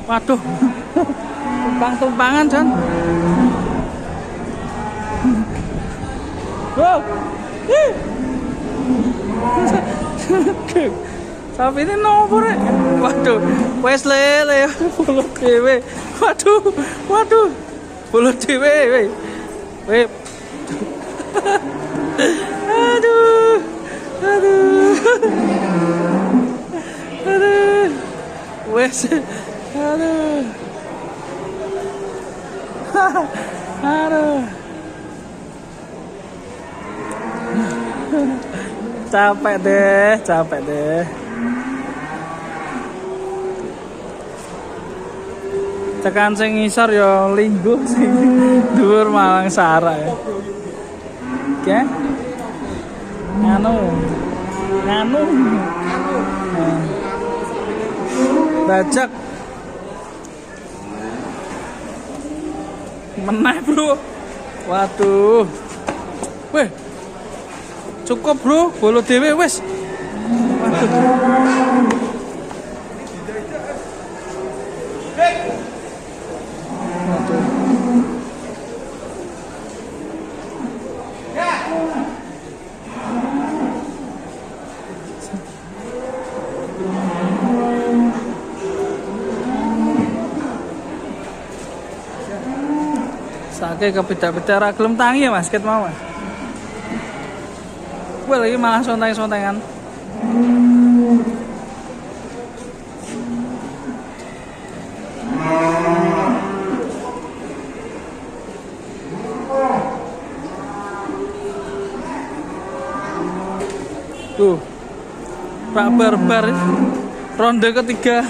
Waduh. Tumpang-tumpangan, Jon. Wow. Sapi ini nopo rek? Waduh, wes lele bulut dhewe. Waduh, waduh. Bulut dhewe, we. We. Aduh. Aduh. Aduh. Wes. Aduh. Aduh. Capek deh, capek deh. Tekan sing ngisor ya lingguh sing dhuwur malang sarak ya. Oke. Nganu. Nganu. Bajak. Meneh, Bro. Waduh. Weh. Cukup, Bro. Bolo dhewe wis. Waduh. Waduh. Sake kepidak-pidak ra gelem tangi ya Mas, ket mau Mas. Wah, lagi malah sonteng-sontengan. Tuh. Pak barbar ronde ketiga.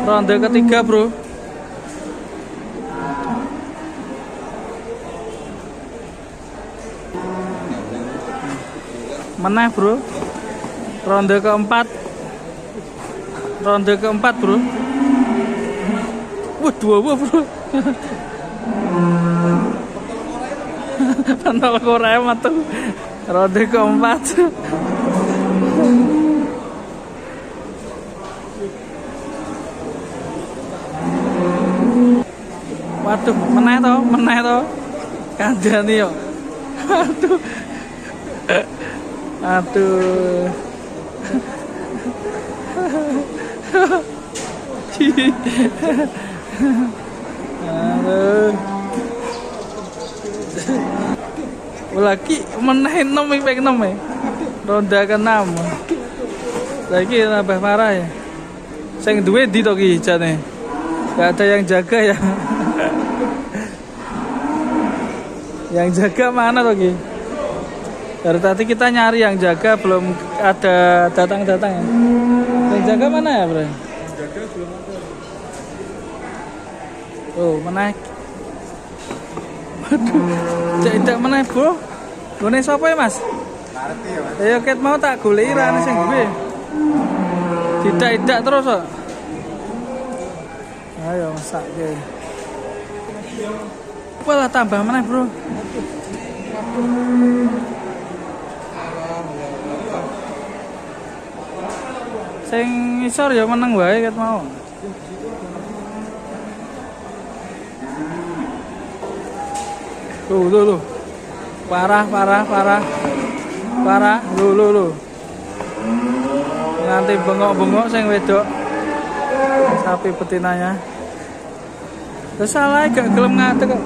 Ronde ketiga, Bro. Meneh, Bro. Ronde keempat. Ronde keempat, Bro. Wah, dua, Bro. Pentol Korea matu. Ronde keempat. Waduh, meneh to, kandhane yo. Aduh. Aduh. Aduh. Lagi meneh 6 ping 6 ya. Ronde ke-6. Lagi tambah parah ya. Sing duwe ndi to ki jane? Gak ada yang jaga ya. Yang jaga mana toh Ki? Dari tadi kita nyari yang jaga belum ada datang-datang ya. Yang jaga mana ya, Bro? Yang jaga belum ada. Oh, menaik. Waduh, tidak menaik, Bro. Gone sapa ya, Mas? Ngerti ya, Mas. Ya ket mau tak goleki ra ana sing duwe. Tidak-tidak terus kok. Ayo masake. Walah tambah meneh, Bro. Sing ngisor ya meneng wae ket mau. Tuh, tuh, tuh. Parah, parah, parah. Parah, lho, lho, lho. Nganti bengok-bengok sing wedok. Sapi betinanya. Terus salah gak gelem ngadeg kok.